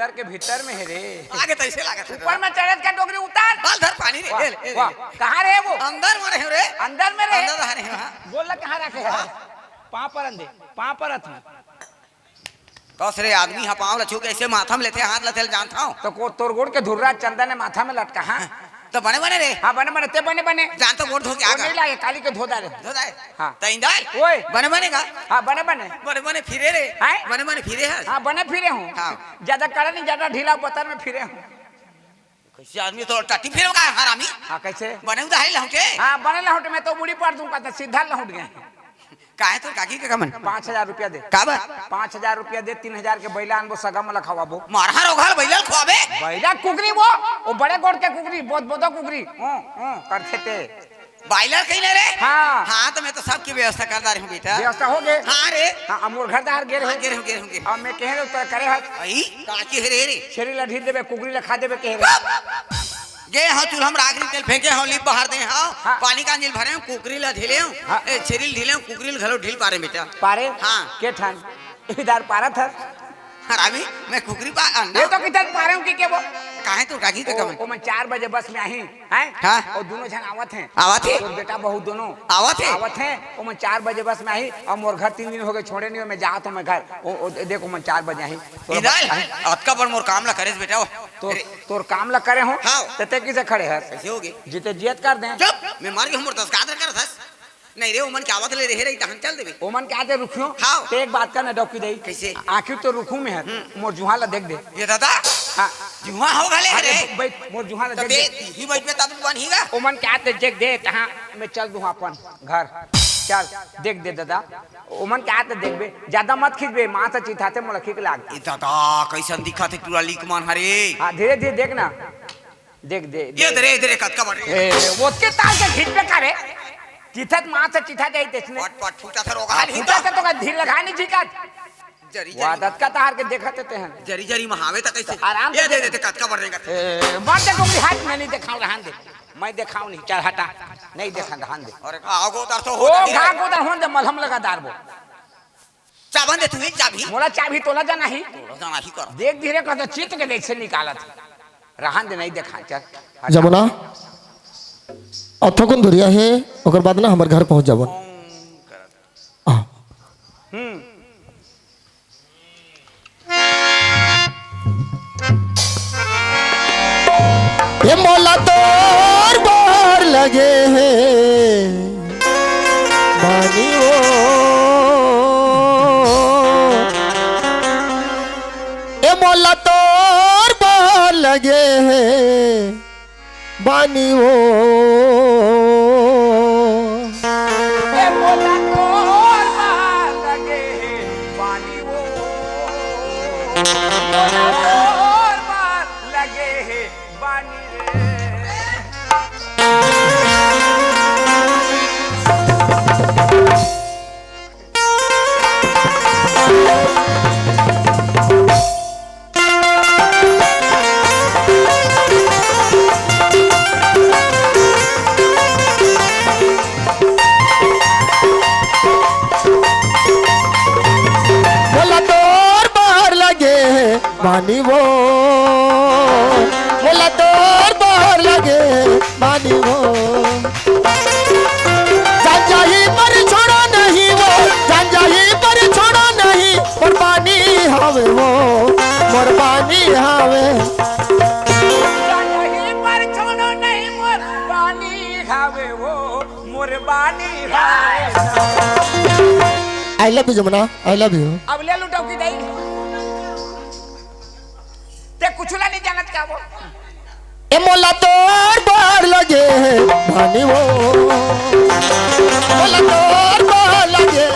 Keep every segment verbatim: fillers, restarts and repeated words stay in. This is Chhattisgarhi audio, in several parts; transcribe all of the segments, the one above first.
अंदर के भीतर में हे रे। आगे तइसे लागत हे ऊपर रे। में चढ़त का डोकरी उतार। बाल धर पानी रे, वाह, ले, ले, ले, वाह। ले। कहाँ रहे वो? अंदर में रहे रे। अंदर में रहे? अंदर रहे, हाँ। बोल ना कहाँ रखे हे? पाँव परन दे, पाँव परत हूँ। कस रे, आदमी हा पाँव ल छू के अइसे माथा में लेथे, हाथ ल तेल जानत हव। तो को, तोर गोड़ के धुर्रा चंदन हे माथा में लटका, हाँ? तो बने बने रे। हाँ, बने बने, ते बने बने। जान तो गोड़ धो के वो आगा। नहीं लागे, काली के धो डारे। धो डारे? हाँ। तो इंदर? ओए। बने बने का? हाँ, बने बने। बने बने फिरे रे। हैं? बने बने फिरे हस? हाँ, बने फिरे हूँ। हाँ। ज्यादा करे नहीं, ज्यादा ढीला पत्थर में फिरे हूँ। कइसे आदमी तो टट्टी फिरे का हरामी? हाँ, कइसे? बने उदा है लहुटे? हाँ, बने लहुटे, मैं तो मुड़ी पर दूँ, कहते सीधा लहुट गए। काहे तोर काकी के कमन? पाँच हजार रुपया दे। काबर? पाँच हजार रुपया दे, तीन हजार के बैला आनबो, सगा मन ल खवाबो। मारहा रोघा ल बैला ल खवाबे? बैला कुकरी वो, वो बड़े गोड़ के कुकरी, बोद बोदो कुकरी। ओ, ओ, करथे ते। बॉयलर कहीं ना रे? हाँ। हाँ, तो मैं तो सबकी व्यवस्था कर डारे हूँ बेटा। व्यवस्था हो गे? हाँ रे। हाँ, अब मोर घर दार गे हाँ, रहे। गे रहे, गे रहे, गे रहे। अब मैं कहे रहे तो करे हस। आई, का के रे रे? छेरी ला ढील देबे, कुकरी ला खा देबे कहे रहे। गे हव चूल्हा म राख रिन तेल फेंके हव, लीप बहार दे हव, हाँ। पानी का नील भरे हव, कुकरी ला ढीले हव, हाँ। ए, छेरी ला ढीले हव, कुकरी ला घलो ढील पारे बेटा। पारे? हाँ। के ठन? इधर पारत हस? हरामी, मैं कुकरी पा-, अंडा? ये तो किधर पारे हूँ कि के वो? काहे तो रागी तो ओ, कमन? ओ, मैं चार बजे बस में आही, हैं? हाँ। और दोनों झन आवत हैं। आवत हे? और बेटा बहू दोनों। आवत हे? आवत हैं। ओ, मैं चार बजे बस में आही, और मोर घर तीन दिन हो गए, छोड़े नहीं हो, मैं जात हूँ मैं घर। ओ, ओ, देखो, मैं चार बजे आही। तोर इधर? बस, हैं? अतका बड़ मोर काम ला करेस बेटा वो। तोर, अरे। तोर काम ला करे हो? हाँ। ते, ते किसे खड़े हस? कइसे हो गे? जीते जियत कर दे। चुप! मैं मर गे हूँ, मोर दस गादर कर दस। नहीं रे, ओमन के आवत ले रहे रही, तहन चल देबे। ओमन के आते रुखियो? हाँ। ते एक बात कर ना, डौकी दई। कइसे? आखिर तो रुखू में है, हम्म। मोर जुहा ला देख दे। ये दादा? हाँ। जुहा हो गले अरे रे। बैठ, मोर जुहा ला तो देख दे, दे। ही बैठ में तब बनही गा। ओमन के आते देख दे, तहाँ मैं चल दूँ अपन घर। चल, देख दे दादा। ओमन के आते देखबे, ज्यादा मत खींचबे, माँ से चिथाते मोला खींच लाग। ए दादा, कइसन दिखत हे टूरा लीक मन हरे। हाँ, धीरे धीरे देख ना। देख, दे, ये दे। दे रे, दे रे, कतका बड़े। ए, वो के ताल के खींच पे का रे? चिथत माँ से चिथा जाई तेसने। पट, पट, फूटा था रोगा हाँ, नहीं फूटा था। था तो का धीर लगा नहीं झिकत। जरी, वो जरी। आदत का तार के देखत ते हैं। जरी, जरी महावे तक ऐसे। आराम ये से दे दे। देते, कतका बड़े का। ए, मत देखो कि हाथ में नहीं देखाओ, रहन दे। मैं देखाओ नहीं, चल हटा। नहीं देखा, रहन दे। अरे, घाव को उधर तो ओ, हो जाए। घाव को उधर होन दे, मलहम लगा दार वो। चाबन दे तुम्हें चाबी। मोला चाबी तोला जाना ही। तोला जाना ही कर। देख धीरे कहता चित्त के देख से निकालत। रहन दे नहीं देखा चल। हट। जमुना, अथो कौन दुरिया है, ओकर बाद ना हमर घर पहुंच जाबो। आ। हम्म। ए मोला तोर बर लगे हे बानी वो। ए मोला तोर बर लगे हे बानी वो। ए मोला तोर बर लगे हे बानी वो। मोला तोर बर लगे हे बानी रे। मोला तोर बर लगे बानी वो, मोला तोर बर लगे बानी वो। जान जाही पर छोड़ो नहीं वो, जान जाही पर छोड़ो नहीं, मोर बानी हवे वो, मोर बानी हवे। जान जाही पर छोड़ो नहीं, मोर बानी हवे वो, मोर बानी हवे। I love you Jamuna, I love you। अब ले लुटाओ की दई। ते कुछ ला नहीं जानत का वो? ए मोला तोर बर लगे हे बानी वो, मोला तोर बर लगे।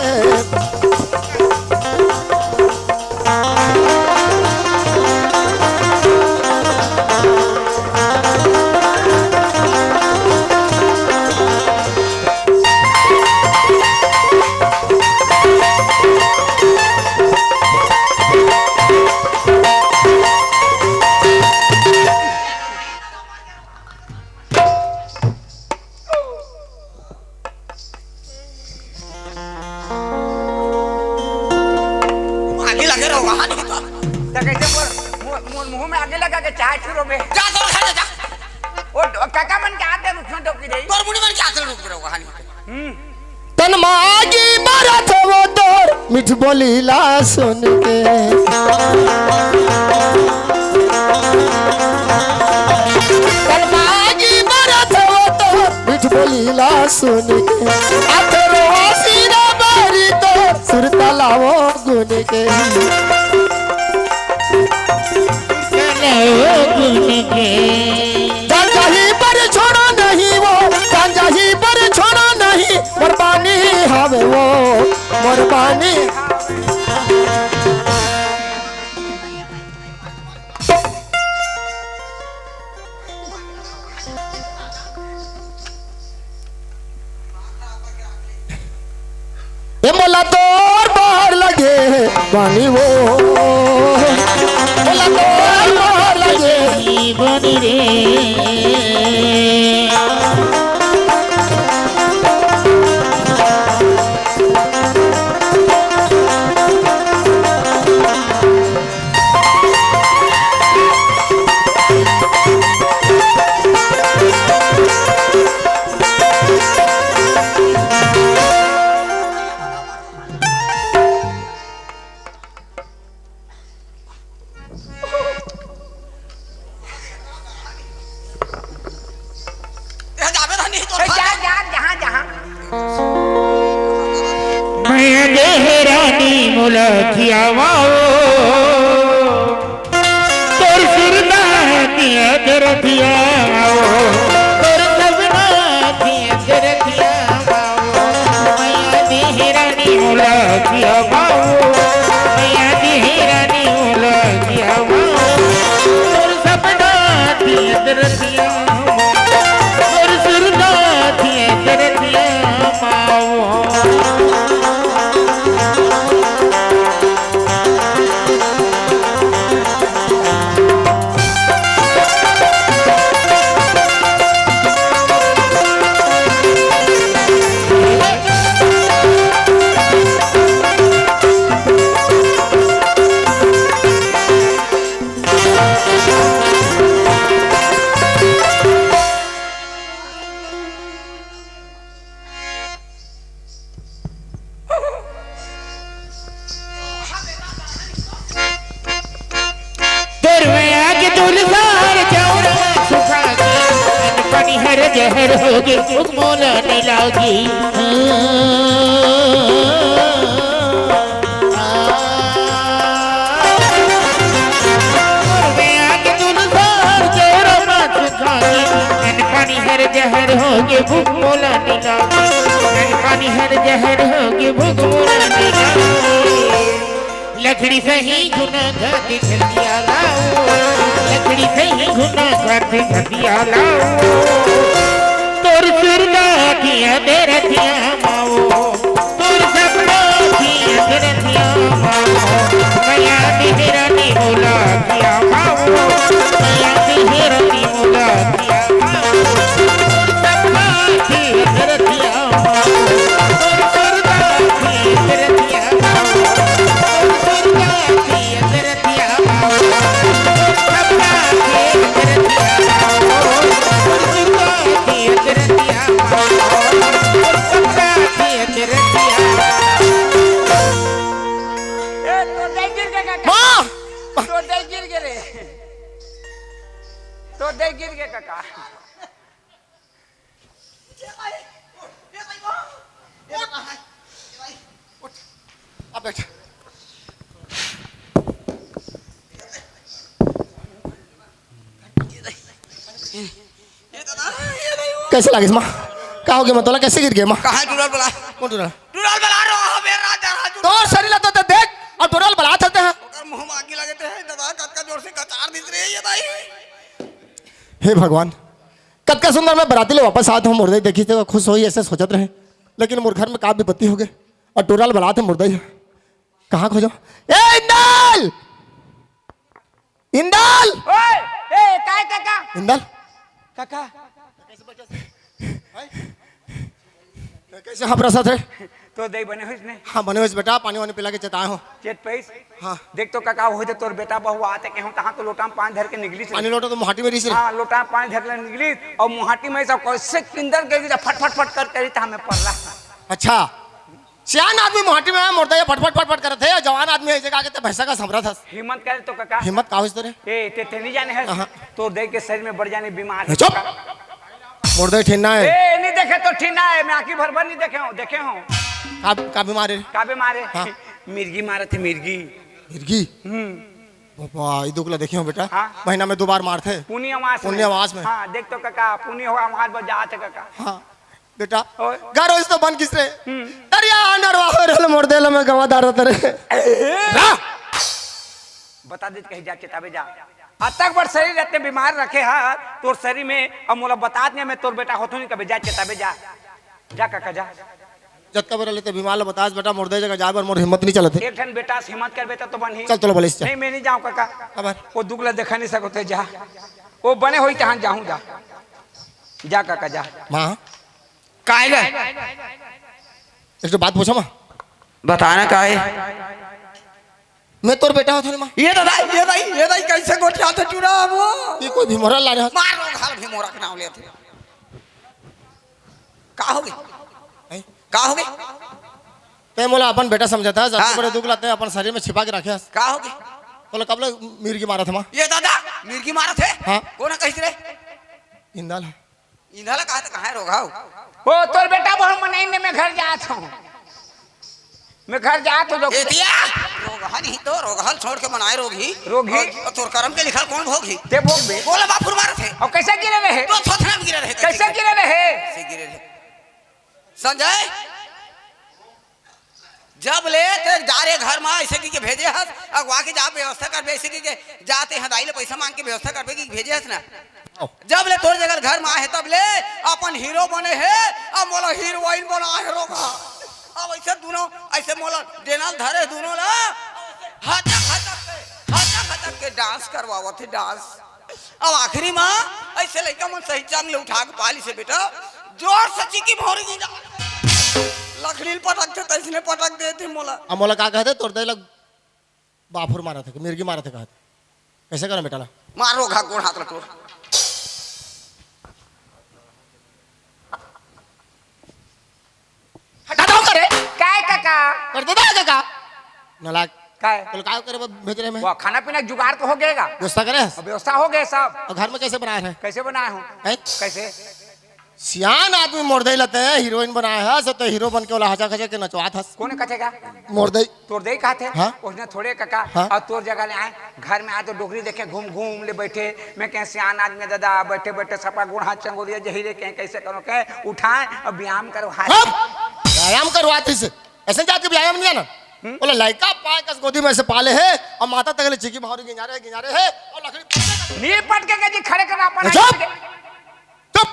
आगे लगे रहो, वहां नहीं तो। त कैसे मोर, मोर, मोर मुंह में आगी लगा के चाय छुरो बे। जा तोर घर जा। ओ डो-, काका मन के आते रुक ना डोकी दे। तोर मुड़ी मन के आते रुक रहो कहानी। हम्म। तन मागी बरत वो तोर मीठ बोली ला सुन के। तन मागी बरत वो तोर मीठ बोली ला सुन के। अथरो सीना बारी तोर सुरता लावो गुन के। चलो गुन के। जान जाही पर छोड़ो नहीं वो, जान जाही पर छोड़ो नहीं, मोर बानी हवे वो, मोर बानी। ए मोला तोर बाहर लगे बानी वो, मोला तोर बाहर लगे। जीवन रे। ए, जाबे तो नहीं तो ए, जा, जा, जहाँ, जहाँ। मैं देहरानी मुलाकिया वाओ। तोर सुरता दिया दरदिया माओ, तोर सपना दिया दरदिया माओ। मैया देहरानी मुलाकिया माओ, मैया देहरानी मुलाकिया माओ। तोर सपना दिया दरदिया माओ, तोर सुरता दिया दरदिया माओ। तोर में आके तुलसार चौरा सुखा के, अन्न पानी हर जहर होगे, भूख मोला नइ लागी। तोर में आके तुलसार चौरा सुखा के, अन्न पानी हर जहर होगे, भूख मोला नइ लागी। अन्न पानी हर जहर होगे, भूख मोला नइ लागी। लकड़ी सही घुना घाट घटिया लाओ, लकड़ी सही घुना घाट घटिया लाओ। तोर सुरता दिया दरदिया माओ, तोर सपना दिया दरदिया माओ। मैया देहरानी मुलाकिया माओ, मैया देहरानी मुलाकिया माओ। तोर सपना दिया दरदिया माओ, तोर सुरता दिया दरदिया ए, तोर दाई गिर गे काका। माँ! तोर दाई गिर गे रे। तोर दाई गिर गे काका। उठ। आ बैठ। कैसे लागिस माँ? का होगे माँ तोला? कैसे गिर गे माँ? कहाँ टुरा ल बला? कौन टुरा ल? टुरा ल बला रहा हूँ, बेर रात जा रहा हूँ। तोर शरीर ला तो देख, अब टुरा ल बलात हस तें। ओकर मुंह में आगी लगे ते है, दादा, कतका जोर से कचार दिस रे, ये दाई। हे भगवान, कतका सुंदर मैं बराती ले वापस आत हूँ, मोर दाई देखिस त खुश होही, ऐसे सोचत रहे, लेकिन मोर घर में का विपत्ति होगे, अउ टुरा ल बलात हे मोर दाई। कहाँ खोजों? ए इंदल! इंदल! ओए, ए, काय काका? इंदल? काका। कैसे हबरसत हे? तो दई बने होइस ने? हाँ, बने होइस बेटा, पानी वानी पिला के चेताए हो। चेत पइस? हाँ। देख तो कका, होइस तो तोर बेटा बहू आते के हो, तहाँ तो लोटा में पानी धर के निकलिस रे। पानी लोटा तो मुहाटी में रहिस रे। हाँ, लोटा में पानी धर के निकलिस, अउ मुहाटी में सब कैसे किंदर के फट फट फट कर करी, तहाँ में पड़ला। अच्छा, सियान आदमी मुहाटी में मोर दई फट फट फट फट करत हे, जवान आदमी हे, जगह के ते भैंसा का संभरत हस। हिम्मत करे तो कका। हिम्मत का होइस तोरे? ए, ते, ते नहीं जाने हस? हाँ। तोर दई के शरीर में बड़ जाने बीमार हे। चुप। मोर दई ठिन्ना हे। ए, नहीं देखे तो ठिन्ना हे, मैं आँखी भर भर नहीं देखे हो, देखे हो। का, का बीमार हे? का बीमार हे? हाँ। मिर्गी मारत हे, मिर्गी। मिर्गी? हम्म। बाबा, ई दुख ला देखे हो बेटा? हाँ। महीना में दो बार मारथे। पुनी अमास में। पुनी अमास में। हाँ, देख तो कका, पुनी हो अमास बर जात हे कका। हाँ। बेटा, ओए। घर होइस तो बन किस रे? हम्म। दरिया नरवा हो रहल मोर दई ल में गवा डारत रे। रा! बता दे कहीं जा चेताबे जा। अतक बड़ शरीर रहते बीमार रखे हा तोर शरीर में, अब मोला बतात नहीं, मैं तोर बेटा होथो नहीं कबे, जा चेताबे जा। जा कका जा। जतका बेरा लेते बीमार ल बतास बेटा, मोर दई जगह जाए बर मोर हिम्मत नहीं चलत हे। एक ठन बेटा से हिम्मत कर बेटा तो बनही। चल तोला बलेस चल। नहीं, मैं नहीं जाऊँ कका। काबर? वो दुख ला देखा नहीं सकते, जा। वो बने होई तहाँ जाहूँ जा। जा कका जा। माँ। काय गा? एक ठो बात पूछा माँ। बताना काय? मैं तोर बेटा होथो रे माँ। ये दादा, ये दाई, ये दाई कैसे गोठियाथे टूरा वो? ये कोई भिमोरा ला रहा। मार रो घाल भिमोरा के नाम लेथे। का होगे? हैं? का होगे? ते मोला अपन बेटा समझत हस, हाँ। अतके बड़े दुख ला ते अपन शरीर में छिपा के रखे हस। का होगे? तोला कब ले मिर्गी मारत हे माँ? ये दादा, मिर्गी मारत हे? हाँ। कोन कहिस रे? इंदा ला। इंदा ला कहा त कहाँ हे रोगहा? ओ, तोर बेटा बहू मन नहीं, मैं घर जात हूँ। मैं घर जात हूँ, रोग- एतिया, रोगहा नहीं तो, रोगहा ल छोड़ के बनाए रोगही। रोगही? अउ, अउ तोर करम के लिखल कोन भोगही? ते भोगबे। बोला बापुर मारत हे। अउ कैसे गिरे रहे? तो थोथना में गिरे रहे। कैसे गिरे रहे? कैसे गिरे रहे? संजय, जब ले ते जा रे घर मा, ऐसे कहिके भेजे हस, अगवा के जा व्यवस्था करबे, ऐसे कहिके जाते हैं, दाई ले पैसा मांग के व्यवस्था करबे कि भेजे हस ना। जब ले तोर जगह घर मा आहे, तब ले अपन हीरो बने हे, अब मोला हीरोइन बना हे रोगहा। अब ऐसे दोनों, ऐसे मोला डेनल धरे दोनों ला, हचक हचक के, हचक हचक के डांस करवावत हे, डांस। अब आखिरी मा ऐसे लइका मन सही चांग ले उठा के पालिस हे बेटा, जोर से चिकी भौरी गिंजा। लकड़ी ल पटकथे, तइसने पटक देथे मोला। अब मोला का कहथे, तोर दई ल बाफुर मारत हे, मिर्गी मारत हे कहत। कैसे करा बेटा ला? मार रोगहा गोड़ हाथ ल टोर। हटा दो करे। काय काका? कर दे दे काका। नालायक। काय? बोल, काय करे ब-, भेज रहे मैं? वाह, खाना पीना जुगाड़ तो हो गएगा। व्यवस्था करे? अब व्यवस्था हो गए सब। और घर में कैसे बनाए हैं? कैसे बनाए हो? हैं? कैसे? सियान आदमी मोर दई ल ते हीरोइन बनाए हस, तो हीरो बन के ओला हचा खचा के नचवात हस। कोन कथेगा? मोर दई। तोर दई कहत हे? हाँ। उसने थोड़े काका, हाँ। और तोर जगह ले आए, घर में आए तो डोकरी देखे घूम घूम ले बैठे। मैं कहे सियान आदमी दादा, बैठे बैठे सपा गोड़ हाथ चंगोरिया जही रे, कहे कैसे करो, कहे उठाए और व्यायाम करो हाथ। हाँ। व्यायाम करवात हे से। ऐसे जाके व्यायाम नहीं आना। हम्म। बोला लइका पाए कस गोदी में से पाले हे और माता तक ले चिकी भौरी गिंजारे, गिंजारे हे और लकड़ी पटके नी पटके के जी खड़े करना अपन चुप। चुप।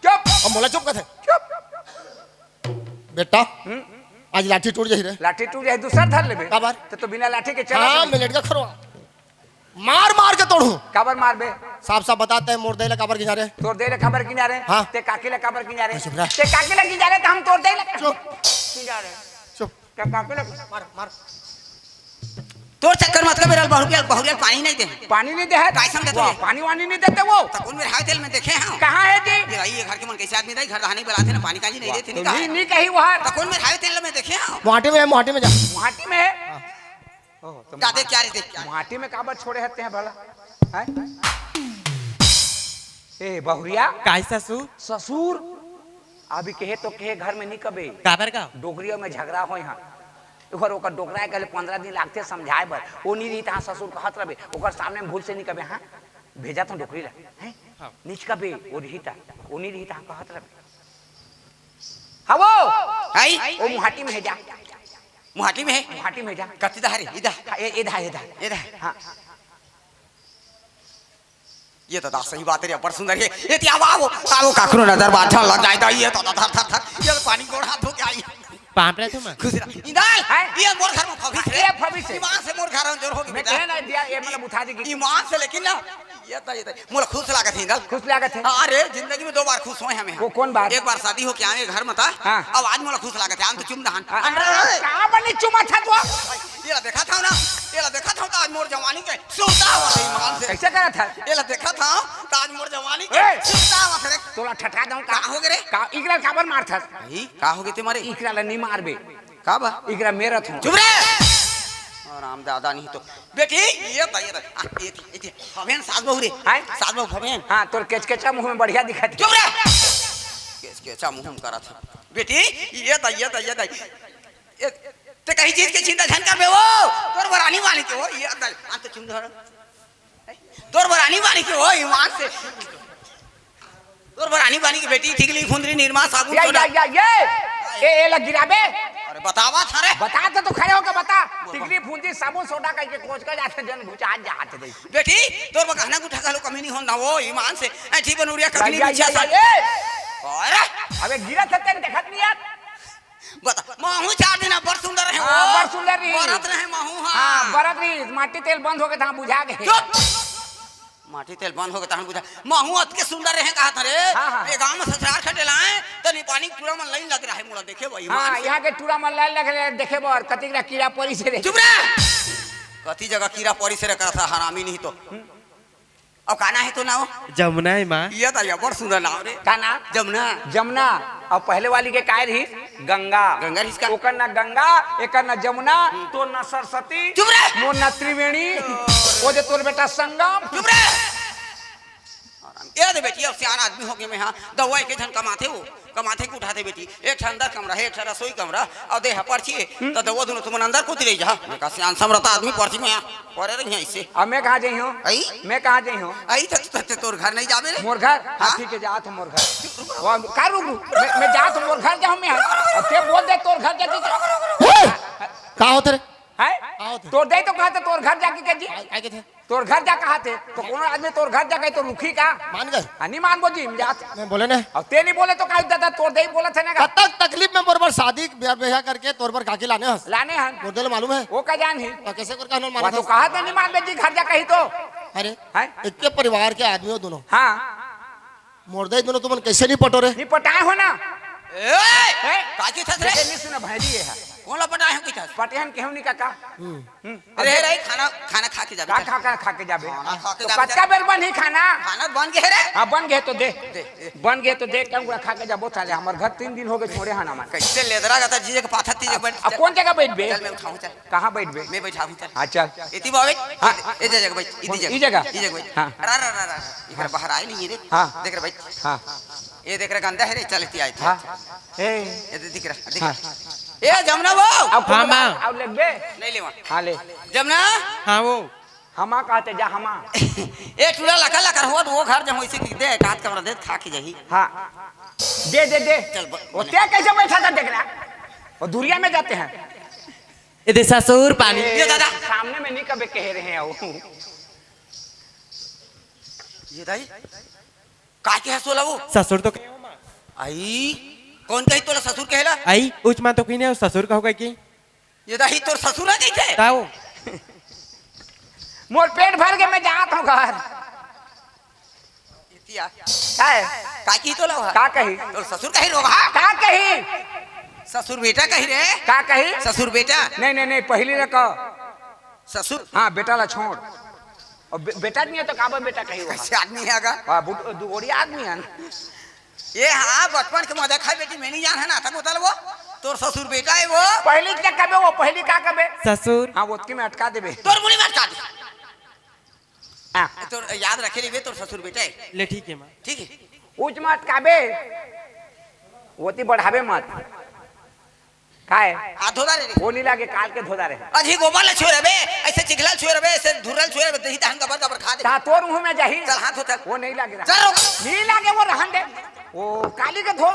चुप। अब मोला चुप कथे। चुप। बेटा, हम्म। आज लाठी टूट जाही रे। लाठी टूट जाही, दूसर धर लेबे। काबर? तो, तो बिना लाठी के चला हाँ, तो मैं लेट के खरवा। मार मार के तोड़हूँ। काबर मारबे? साफ साफ बता, ते मोर दई ल काबर गिंजारे? तोर दई ल काबर गिंजारे? हाँ। ते काकी ल काबर गिंजारे? चुप रह। ते काकी ल गिंजारे त हम तोर दई ल चुप। गिंजारे। चुप। ते काकी ल मार, मार। तोर चक्कर म अतका बेरा ल बहुरिया ल, बहुरिया ल पानी नहीं दे। पानी नहीं दे हे? काय समझत वाह, हे? पानी वानी नहीं देते वो। त कोन मेर हाय तेल में देखे हँव? कहाँ हे जी? ये भाई, ये घर के मन कैसे आदमी दाई, घर दहानी बलाथे ना, पानी काजी नहीं वाह, देथे, तो नहीं कहा। नहीं, नहीं कही वो हर। त कोन मेर हाय तेल में देखे हँव? मुहाटी में हे, मुहाटी में जा। मुहाटी में हे? हाँ। ओह, तो जा, देख क्या रे, देख क्या रे। माटी में काबर छोड़े हते हैं भला? हैं? ए, बहुरिया? काय ससुर? ससुर? अभी कहे तो कहे घर में नहीं कबे। काबर का? डोकरियों में झगड़ा होय हाँ। ओकर, ओकर डोकरा के कहले पंद्रह दिन लागथे समझाए बर। वो नहीं रही तहाँ ससुर कहत रहे। ओकर सामने में भूल से नहीं कबे, हाँ? भेजा तो डोकरी ला। हैं? हाँ। निच कबे, वो रही ता। वो नहीं रही तहाँ कहत रहे। हाँ वो? आई? वो मुहाटी में हे जा। मुहाटी में हे? मुहाटी में हे जा। कति दा रे? इदा। हाँ, ए-, एधा, एधा। एधा। हाँ। ये तो दा सही बात हे, बड़ सुंदर हे। ये ते आवो, आवो, आवो, काकरो नजर बाझा लग जाए तो ये तो धर, धर, धर। ये तो पानी गोड़ हाथ धो के आई। पाप रे तुम। खुश रह। इंदल, हैं? ये मोर घर में फबीस हे। ये फबीस हे। ईमान से मोर घर में जोर होगी मैं बेटा। कहे ना दिया, ये मतलब उठा देगी। ईमान से लेकिन ना, ये तो, ये तो, मोला खुश लागत हे, इंदल। खुश लागत हे? हाँ रे, जिंदगी में दो बार खुश होय हमें। वो कौन बार? एक बार शादी होके आए घर में था। हाँ। अब आज मोला खुश लागत हे, आज तो चुम दहन। हाँ, अरे, अरे, अरे। का बनी चुमा था तू? ये ला देखा था ना, ये ला देखा था तो आज मोर जवानी के सुरता आवत हे ईमान से। कैसे करा था? ये ला देखा था तो आज मोर जवानी के ए! सुरता आवत हे रे। तोला ठठा दऊं का? का हो गे रे? का, इकरा काबर मारथस? भाई, का हो गे ते मारे? इकरा ला नी मारबे। का बा? इकरा मेरत हूँ। चुप रे! और राम दादा नहीं तो। बेटी, ये तो, ये तो, आ, ये थी, ये थी। हवेन सास बहू रे। हैं? सास बहू हवेन। हाँ, तोर केचकेचा मुंह में बढ़िया दिखत हे। चुप रे! केचकेचा मुंह में करत हे। बेटी, ये तो, ये तो, ये तो। ये, ते कहीं चीज के चिंता झन करबे वो। तोर बरानी वाली के वो, ये तो, आ तो चुम धर। तोर बरानी बानी के हो ईमान से। तोर बरानी बानी के बेटी, ठिकली, फुंदरी, निरमा, साबुन, ये, सोडा। ये, ये, ये। ए, ए, लग गिराबे। अरे बतावा था रे। बता तो, तो खड़े होके बता। बोल, टिकली, बोल। फुंदरी, साबुन, सोडा कह के कोच का जाते जन घुचा जाते दे। बेटी, तोर बर गहना गुठा घलो कमी नहीं होन ना वो ईमान से। ऐठी बनुरिया ये, कखनी ये, बिछा ये, सा। ये, ये। अरे। अबे गिरा सत्यन देखत नहीं यार। बता, महू चार दिन अब्बड़ सुंदर रहे हाँ, हो। अब्बड़ सुंदर रही। बरत रहे महू, हाँ। हाँ, बरत रही। माटी तेल बंद हो गए था, बुझा गए। चुप! माटी तेल बंद हो गए तहन बुझा। महू अतके सुंदर रहे कहा था रे। हाँ, हाँ। ये गांव में ससुराल खटे लाए, तो निपानी टूरा मन लाइन लग रहा है, मोला देखे भाई, हाँ, मान से। यहाँ के टूरा मन लाइन लग रहे, देखे बर, कतिक ना कीड़ा परी से रे। चुप रे! कति जगह कीड़ा परी से रे करत हे, हरामी नहीं तो। अब का नाम हे तो नाम? जमुना हे माँ। ये तो अब्बड़ सुंदर नाम रे। का नाम? जमुना। जमुना। अउ पहले वाली के काय रहिस? गंगा। गंगा रहिस का? ओकर ना गंगा, एकर ना जमुना, हम्म। तोर ना सरस्वती, चुप रे! मोर ना त्रिवेणी, ओ। वो जे तोर बेटा संगम। चुप रे! ए दे बेटी, अब सियान आदमी हो गए मैं, हाँ, दवा एक झन कमाथे वो। कमाथे के उठाथे बेटी, एक ठन अंदर कमरा हे, एक ठन रसोई कमरा, अउ दे हा पर्ची हे, हम्म। त दवा दुनो तुमन अंदर कोती रही जा। मैं कहा, सियान समरता आदमी पर्ची में आ, परे रही ऐसे। अब मैं कहाँ जाई हूँ? आई? मैं कहाँ जाई हूँ? आई त, त, त, तोर घर नहीं जाबे रे? मोर घर? हाँ, हाँ? ठीक है, जात हूँ मोर घर। रुक, रुक, वो, का रुक, रुक? मैं, मैं जात हूँ मोर घर जाऊँ मैं। अब ते बोल दे तोर घर जाती तो। हे! का होत रे? हैं? का होत रे? तोर दे तो कहा था तोर घर जाके के जी? आ, आगे थे। तोर घर जा कहा थे, तो कोनो आदमी तोर घर जा कहे तो रुखी का? मान गए? हाँ, नहीं मानबो जी, हम जात। मैं बोले ना। अब ते नहीं बोले तो का दादा, तोर दे ही बोला था ना का? कतक तकलीफ में बरोबर शादी ब्याह, ब्याह करके तोर पर काकी लाने हस। लाने हन। मोर दे ले मालूम है? वो का जान ही? तो कैसे कर कहना वो माना तो था? कहा था नहीं मानबे जी, घर जा कही तो। अरे, हैं? एक के परिवार के आदमी हो दोनों। हाँ। मोर दे दोनों तुमन कैसे नहीं पटो रे? नहीं पटाए हो ना। ए! हैं? का की थस रे? देखे नहीं सुना भाई जी ये है। कौन ला पटाए हो की थस? पटेहन केहू नहीं काका। हम्म। हम्म। अरे रे, खाना, खाना खा के जाबे का चल। खा, खा, खा के जाबे? खाना खा के तो जाबे कतका चल। बेर बन ही खाना? खाना बन गए रे। हाँ, बन गए तो दे। दे, दे। बन गए तो दे, कम खा के जाबो साले, हमर घर तीन दिन हो गए छोड़े हन हमन। कैसे लेदरा का था, जीजे के पाथा तीजे के बैठ अब चल। कौन जगह बैठबे? चल, मैं उठाऊं, चल। कहाँ बैठबे? मैं बैठाऊं, चल। हाँ, चल। इती बाबे, हाँ, हाँ। ए जगह बैठ, इती कौन? जगह। ई जगह? ई जगह बैठ। हाँ। रा, रा, रा, रा। इधर हाँ। बाहर आए नहीं रे। हाँ। देख रे बैठ। हाँ। ये देख रे गंदा है रे, चल इती आए थे। हाँ। ए। ये दे दिख रहा, दिख हाँ। रहा। ए जमुना वो। अब हाँ, माँ। अब लगबे? नहीं लेवा। हाँ, ले। जमुना। हाँ, वो। हमा कहते जा, हमा। ए टूरा लका लकर हो, वो घर जम इसे दे, एक आध कमरा दे, खा के जाही। हाँ। दे, दे, दे। चल, ब-, वो बने। ते कैसे बैठा था, देख रहा? वो दूरिया में जाते हैं। ए दे ससुर पानी। ये दादा। सामने में नहीं कबे कह रहे हैं वो। ये दाई, का के हंसोला वो? ससुर तो कहे हो माँ। आई, कौन कही तोला ससुर कहेला? आई, उच माँ तो कही नहीं, ससुर कहो कही की? ये दाई तोर ससुर है कही थे? ताऊ। मोर पेट भर के मैं जात हूँ घर। इतिया। का है? का की तोला हुआ? का कही? तोर ससुर कही रोगा? का कही? ससुर बेटा कही रे? का कही? ससुर बेटा। नहीं, नहीं, नहीं, पहली ने कहो। ससुर। हाँ, बेटा ला छोड़। और बे-, बेटा नहीं है तो काबर बेटा कही वो? कैसे आदमी है अगर? हाँ, बुढ़-, दुगोड़ी आदमी है ना। ये हाँ, बचपन के मजा खाए बेटी, मैं नहीं जान है ना, था बोतल वो। तोर ससुर बेटा है वो। पहली क्या कबे वो? पहली का कबे? ससुर। हाँ, वो की मैं अटका देबे। तोर मुड़ी में अटका दे। हाँ। तोर याद रखे रहिबे, तोर ससुर बेटा है। ले ठीक है माँ। ठीक है। उच मत काबे। ओती बढ़ाबे मत। काय? हाथ धोदा रे। वो नी लागे, काल के धोदा रे। अजी गोबर ले छुए रहे बे, ऐसे चिखला छुए रहे बे, ऐसे धुरल छुए रहे बे, दही तहन गबर गबर खा दे। ता तोर मुंह में जाही। चल हाथ धो चल। वो नहीं लागे रहा। चल रुक। नहीं लागे वो रहन दे। वो काली के धो।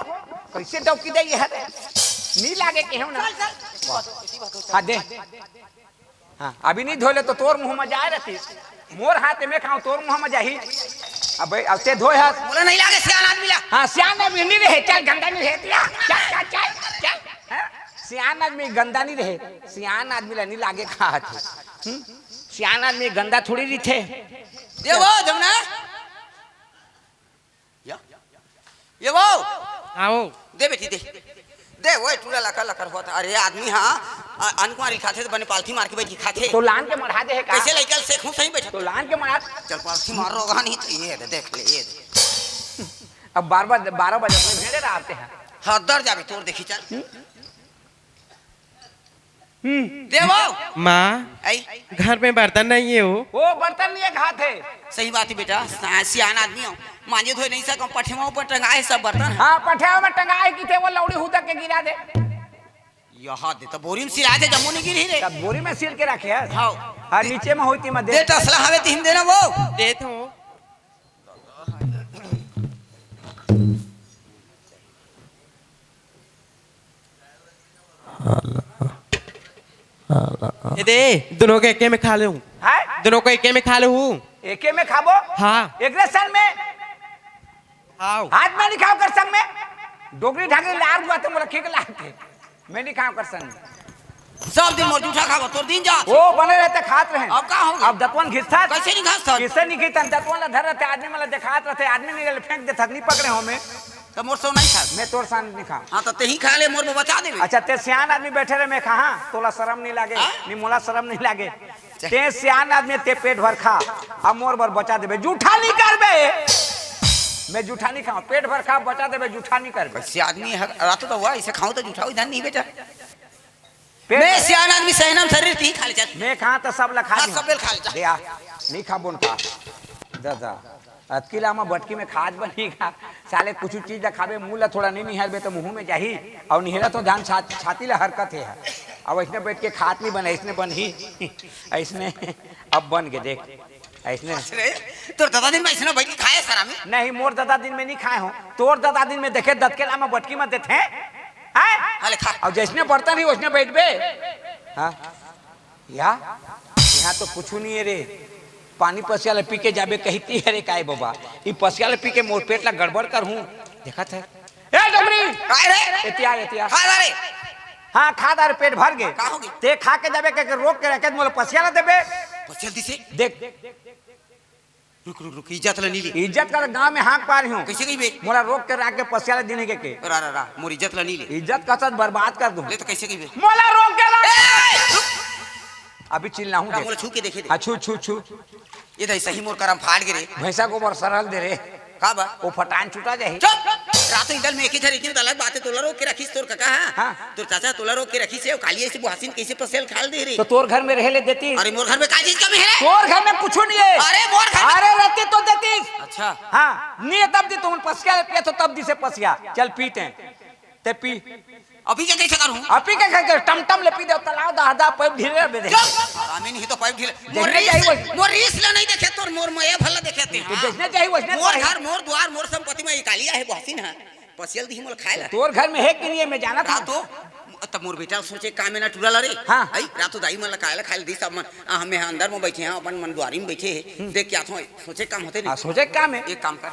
कैसे डौकी दे ये है रे? नहीं लागे केहू ना। चल, चल। हाँ दे। हाँ, अभी नहीं धोले तो तोर मुंह में जाए रहती। मोर हाथ में खाऊं, तोर मुंह में जाही। अब भाई, अब ते धोए हाथ। मोला नहीं लागे सियान आदमी ला। हाँ, सियान आदमी नहीं रहे, चल गंदा नहीं रहे। चल, चल, चल, चल। हैं? सियान आदमी गंदा नहीं रहे। सियान आदमी ला नहीं लागे का हाथ। हम्म? सियान आदमी गंदा थोड़ी रहिथे। ये वो जमुना, या, ये वो, हाँ वो। दे बेटी, दे। दे, वो टूरा लकर लकर होत। अरे, आदमी, हाँ, अ-, अनकुमारी खाथे, तो बने पालथी मार के बैठी खाथे। तो लान के मढ़ा दे हे का? कैसे लइका ल सेखहूँ सही बैठा? तो लान के मढ़ा। चल, पालथी मार रोगा नहीं, तो ये दे, देख ले, ये दे। अब बार बार, बारह बजे अपने भेड़े रहते हैं। हाँ, दर जाबे, तोर देखी, चल। हम्म। देवो। माँ, आई। घर में बर्तन नहीं है वो। वो बर्तन नहीं है, खात है। सही बात है बेटा, सा-, सियान आदमी हो, मांजे धोए नहीं सको, पठेवा ऊपर टंगा है सब बर्तन। हाँ, पठेवा में टंगा है कि थे वो लौड़ी हुदक के गिरा दे। यहाँ दे तो बोरी में सिला दे, जम्मू नहीं गिरी रे। तब बोरी में सिल के रखे है। हाँ। हाँ, नीचे में होती मत दे। दे टसला हवे तिम देना वो। दे तो। हाला, हाला। ए दे, दोनों के एके में खा ले हूँ। हैं? दोनों को एके में खा ले हूँ। एके में खाबो? हाँ। एकरे संग में? हाँ। हाथ में नहीं खाओ कर संग में? डोकरी ढाकरी लार हुआ थे, मोला खींच लाते। मैं नहीं खाओ कर संग में। सब दिन मोर जूठा खाबो, तोर दिन जात। वो बने रहते, खात रहे। अब का हो गया? अब दतवन घिसता। कैसे नहीं घिसता? कैसे नहीं घिसता? दतवन ला धर रहते, आदमी मला देखात रहते, आदमी नहीं ले फेंक देता, नहीं पकड़े हो मैं। तो मोर सो नहीं खा। मैं तोर साथ नहीं खाऊं। हाँ, तो तेही खा ले, मोर में बचा देबे। अच्छा, ते सियान आदमी बैठे रहे, मैं कहा, तोला शर्म नहीं लागे? हाँ? नहीं, मोला शर्म नहीं लागे। चल। ते सियान आदमी, ते पेट भर खा, अब मोर बर बचा देबे, जूठा नहीं करबे। मैं जूठा नहीं खाऊं, पेट भर खा, बचा देबे, जूठा नहीं करबे। वैसे आदमी हर रात तो हुआ, इसे खाऊं तो जूठा, इधर नहीं बेटा। पेट मैं सियान आदमी, सहनम शरीर, ती खा ले, चल। मैं कहा तो सब ला खा हाँ, ली। सब बेल खा ले, चल। दे आ, नहीं खाबो न का। दादा, अतकी लामा बटकी में खात बनी का। साले कुछ चीज ला खाबे, मुंह ला थोड़ा नहीं निहरबे तो मुंह में जाही। और निहरा तो जान छा-, छाती ला हरकत है। अब ऐसने बैठ के खात नहीं बने, ऐसने बन ही। ऐसने अब बन के देख, ऐसने। अरे, तोर दादा दिन में ऐसने बैठ के खाए सरामी? नहीं, मोर दादा दिन में नहीं खाए हो। तोर दादा दिन में देखे दतकेला में बटकी में देते हैं। हैं? हाँ, ले खा। अब जैसने बर्तन ही वैसने बैठबे। हाँ? या? यहाँ तो कुछ नहीं है रे। पानी पसिया ले पी के जाबे कहती है रे, काय बाबा? ई पसिया ले पी के मोर पेट ला गड़बड़ कर हूँ। देखत है? ए डोकरी! काय रे? एतिया, एतिया। खा जा रे। हाँ, खा जा रे, पेट भर गे। का हो गे? ते खा के जाबे के, के रोक के रखे, मोला पसिया ला देबे। पसिया ला दिसे? देख। रुक, रुक, रुक, इज्जत ला नी ले। इज्जत का गांव में हाँक पा रही हूँ। कैसे कहिबे? मोला रोक के राख के पसिया ला दिन के, के। रा, रा, रा, मोर इज्जत ला नी ले। इज्जत का साथ बर्बाद कर दूँ। ले तो कैसे कहिबे? मोला रोक के राख। ए! अभी चिल्लाहूँ रा, देख। मोला छू के देखे दे। हाँ, छू, छू, छू। ये दे सही मोर करम फाट गे रे। भैंसा गोबर सरल दे रे। का बा? वो फटान छूटा जाही। चुप! रातों इधर में एक ही झर इतनी अलग बात है, तोला रोक के रखिस तोर कका, हाँ? हाँ। तोर चाचा तोला रोक के रखिस है, काली ऐसी बुहासिन कैसे पसेल खाल दे रे? तो तोर घर में रहे लेती। अरे मोर घर में का चीज कमी है रे? तोर घर में कुछ नहीं है। अरे मोर घर में अरे रहती तो देती। अच्छा। हाँ, नहीं है तब दी तुम पसिया पिया तो तब दी से पसिया। चल पीते हैं। ते पी। अभी क्या कैसे करूँ? अभी क्या कैसे? टमटम ले पी दे, तलाव दहदा, पाइप ढीले बे दे। चुप! हरामी नहीं तो पाइप ढीले। मोर जैसने रीस, चाहिए वैसने। मोर रीस ला नहीं देखे तोर, मोर मया भला देखे ते, तो हाँ? जैसने चाहिए वैसने मोर चाहिए। घर, मोर द्वार, मोर संपत्ति में इकालिया है, बहसिन है। पसियल दिही मोला खाए ला। तोर घर में है कि नहीं है, मैं जाना था। रातो, तब मोर बेटा सोचे का में ना टूरा ला रे। हाँ। आई, रातो दाई मन ला खाए ला, खाए ला दी सब मन। आ, हमें यहाँ अंदर में बैठे हैं, अपन मन द्वारी में बैठे हैं। हम्म। देख क्या था, सोचे काम होते नहीं। हाँ, सोचे काम है। एक काम कर,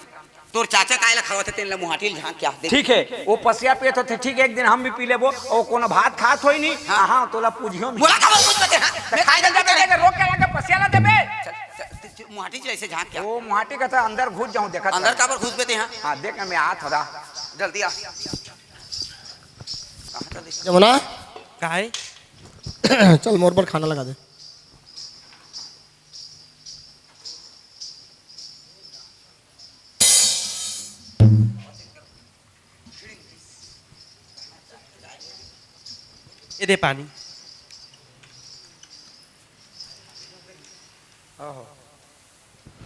तोर चाचा काय ला खावत है, तेन ला मुहाटी ल झांक क्या देख। ठीक है, वो पसिया पियत होते, ठीक है, एक दिन हम भी पी लेबो। वो कोनो भात खात होई नहीं। हाँ। हाँ, तोला पूछियो में। मोला काबर पूछबे ते, हाँ? तो मैं खाए जल्दी जाके रोक के लाके पसिया ला देबे। चल, चल, चल, मुहाटी जैसे झांक क्या? वो मुहाटी का तो अंदर घुस जाऊं, देखा अंदर था। काबर घुसबे ते, हाँ? हाँ, देख ना, मैं आ थोड़ा। जल्दी आ। कहाँ चल रही? जमुना, काय? चल, मोर पर खाना लगा दे। ये दे पानी। ओहो।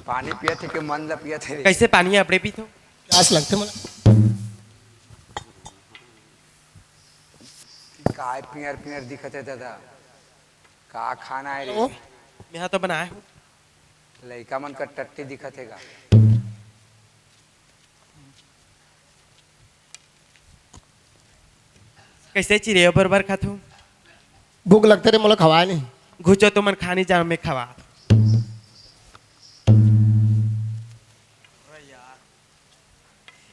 पानी पियत हे के मन ला पियत हे रे? कैसे पानी अपने पीत हो? प्यास लगथे मोला। काय पियर पियर दिखत हे दादा? का खाना हे रे? ओ, मेहा तो बनाए हो। लइका मन का टट्टी दिखत हे गा। कैसे चिरई बरोबर खाथू? भूख लगथे रे, मोला खवाए नहीं। घुचो तुमन खानी जाओ, मैं खवा।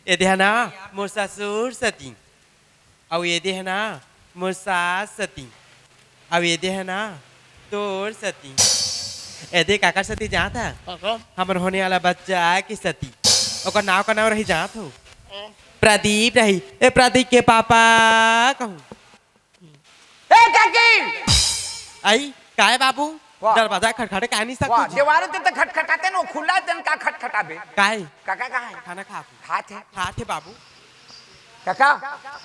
ये देहना मोर ससुर सती, अउ ये देहना मोर सास सती, अउ ये देहना तोर सती। ए दे, काकर सती जात हे? काकर? हमर होने वाला बच्चा के सती। ओकर नाव का नाव रही जात हो? प्रदीप रही। ए प्रदीप के पापा कहूँ। ए काकी! आई, काय बाबू? वाह। दरवाजा खटखटे काय नहीं सकत वाह, जी? देवारे ते त खटखटाते न, वो खुला तेन का खटखटाबे? काय? काका कहाँ है? खाना खा। खात है। खात है बाबू। काका?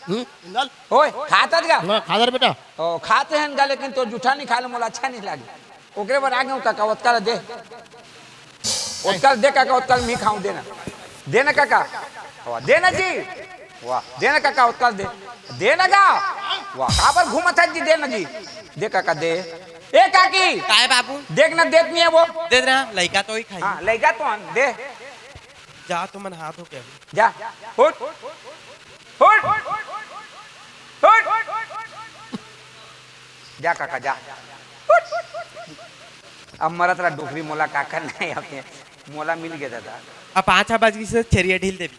हम्म? ओए, खात है क्या? ना, खा दे बेटा। ओ, खाते हैं इनका, लेकिन तो जूठा नहीं खा ले, मोला अच्छा नहीं लागे। ओकरे बर आ गए काका, ओतका दे। ओतका दे काका, ओतका मैं खाऊं, देना। देना काका। वाह, देना जी। वाह, देना काका, ओतका दे। देना का? वाह, काबर घूमत है जी, देना जी। दे काका, दे। ए काकी, काय बाबू? देख ना, देत नहीं है वो। दे ना, लइका तो ही खाई। हाँ, लइका तो हम, दे। जा तो मन हाथ हो गया। जा, उठ। उठ। उठ। जा काका, जा। उठ। अब मरत रहा डोकरी, मोला का करना है अपने, मोला मिल गया दादा। अब पाँच बज गई से छेरिया ढील देवी।